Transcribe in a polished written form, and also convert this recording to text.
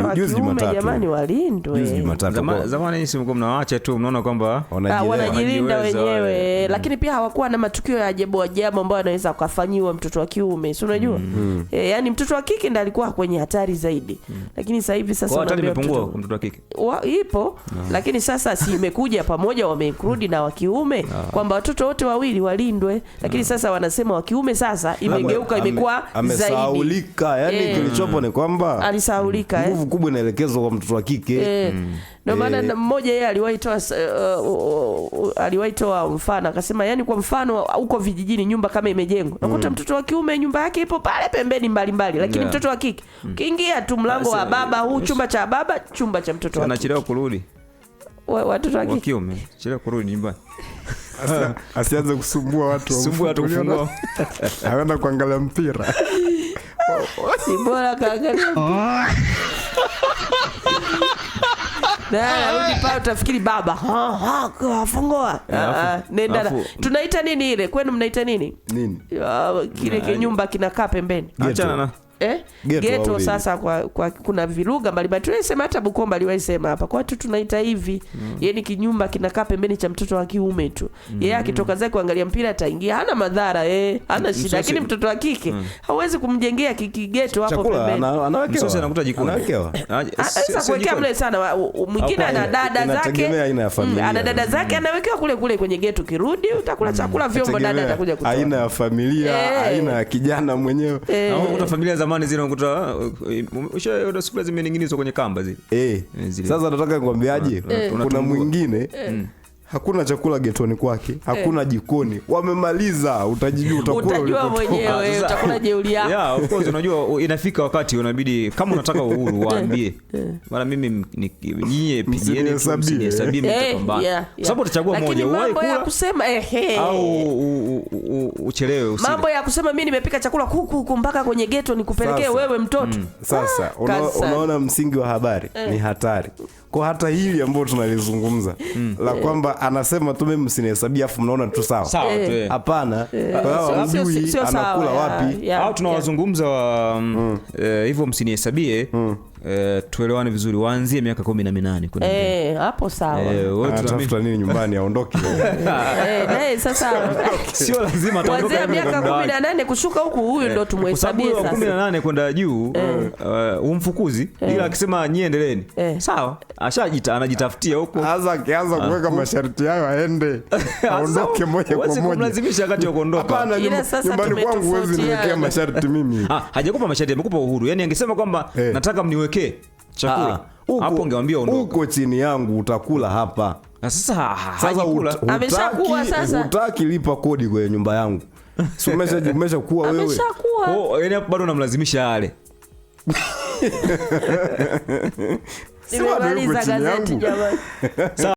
Watoto wa Juzi kiume Jumatatu. jamani, Juzi walindwe. Jumatatu Zamani nyinyi mlikuwa mnawaacha tu, mnaona kwamba wanajielewa. Wanajilinda Wanajiweza wenyewe wale. Lakini pia hawakuwa na matukio ya ajabu ajabu ambayo anaweza akafanyiwa mtoto wa kiume, si unajua? Yani mtoto wa kike ndiye alikuwa kwenye hatari zaidi, lakini sasa hivi sasa kwa hatari unaambiwa imepungua mtoto- kwa mtoto wa kike. Ipo lakini sasa si imekuja pamoja, wameinclude na wa kiume kwamba watoto wote wawili walindwe, lakini sasa wanasema wa kiume sasa imegeuka imekuwa zaidi. Amesahaulika yani, kilichopo ni kwamba Alisahaulika, eh. nguvu kubwa inaelekezwa kwa mtoto wa kike. Ndio maana na mmoja yeye aliwahi toa mfano akasema, yani kwa mfano huko vijijini nyumba kama imejengwa unakuta mtoto wa kiume nyumba yake ipo pale pembeni mbalimbali, lakini mtoto wa kike ukiingia tu mlango wa baba huu, chumba cha baba, chumba cha mtoto wa kike. Anachelewa kurudi Watoto wa wa kike kiume, chelewa kurudi nyumbani. Asianze kusumbua watu wa Sumbua watu uliona? kufungua. Anaenda kuangalia mpira. Si bora kaangalia na arudi pale utafikiri baba ha, ha, fungua. Nenda tunaita nini ile kwenu, mnaita nini? Nini? Kile kinyumba kinakaa pembeni. Achana na Eh? Geto Geto au nini? sasa kwa kuna vilugha mbalimbali tulisema, hata Bukomba aliwahi sema hapa kwa watu tunaita hivi, yaani kinyumba kinakaa pembeni cha mtoto wa kiume tu, yeye akitoka zake kuangalia mpira ataingia, hana madhara, hana shida, lakini mtoto wa kike hauwezi kumjengea kigeto hapo Chakula pembeni. anawekewa. Msosi anakuta jikoni. Anawekewa. Sasa kuwekea mle sana mwingine ana dada zake, Inategemea aina ya familia. Ana dada zake anawekewa kule kule kwenye geto, kirudi utakula chakula, vyombo dada Tegemea atakuja kutoa. aina ya familia, aina ya kijana mwenyewe. Na unakuta familia zamani zile unakuta ushaona sufuria zimening'inizwa kwenye kamba zile. Zile. Sasa nataka nikwambiaje, kuna Unatungua. mwingine hakuna chakula getoni kwake, hakuna jikoni, wamemaliza. Utajijua, utakula Utajua ulikotoka. mwenyewe, utakula jeuli yako. Yeah, of course, unajua inafika wakati unabidi kama unataka uhuru waambie. Maana mimi nyie pigieni tu, Msinihesabie. msinihesabie, mimi nitapambana. Kwa sababu utachagua Lakini moja, uwahi mambo ya kula kusema au uchelewe usile. Mambo ya kusema mimi nimepika chakula kuku huku mpaka kwenye geto nikupelekee Sasa. wewe mtoto. Sasa Kazi sana. unaona msingi wa habari ni hatari kwa hata hili ambalo tunalizungumza la kwamba anasema tu mimi msinihesabia, afu mnaona tu sawa. Sawa tu. Hapana, kwa hiyo hamjui Sio sawa, anakula wapi. Au tunawazungumza wa hivyo msinihesabie, tuelewane vizuri, waanzie miaka 18 kwenda mbele. Hapo sawa. Wote tunaamini- Anatafuta nini nyumbani aondoke. Naye sasa Sio lazima ataondoka kuanzia hivi miaka kwa muda wake. 18 kushuka huku, huyu ndo Kwa sababu tumhesabie huyo wa sasa. 18 kwenda juu umfukuzi, ila akisema nyie endeleeni, sawa, ashajita anajitafutia huko. Sasa akianza kuweka masharti hayo aende aondoke moja kwa Huwezi moja. kumlazimisha wakati wa kuondoka. Hapana, Ila sasa nyumbani kwangu huwezi tumetofautiana. niwekea masharti mimi. Hajakupa masharti, amekupa uhuru. Yaani angesema kwamba nataka mniwekee chakula. Hapo ungewaambia ondoka. Uko chini yangu utakula hapa. Na sasa Sasa hajikula. Ameshakuwa sasa. Hutaki lipa kodi kwenye nyumba yangu. Si umeshakuwa wewe. Ameshakuwa. Kwa hiyo, yaani hapo bado unamlazimisha ale. Si bado yuko Nimemaliza chini gazeti yangu. jamani. Sawa.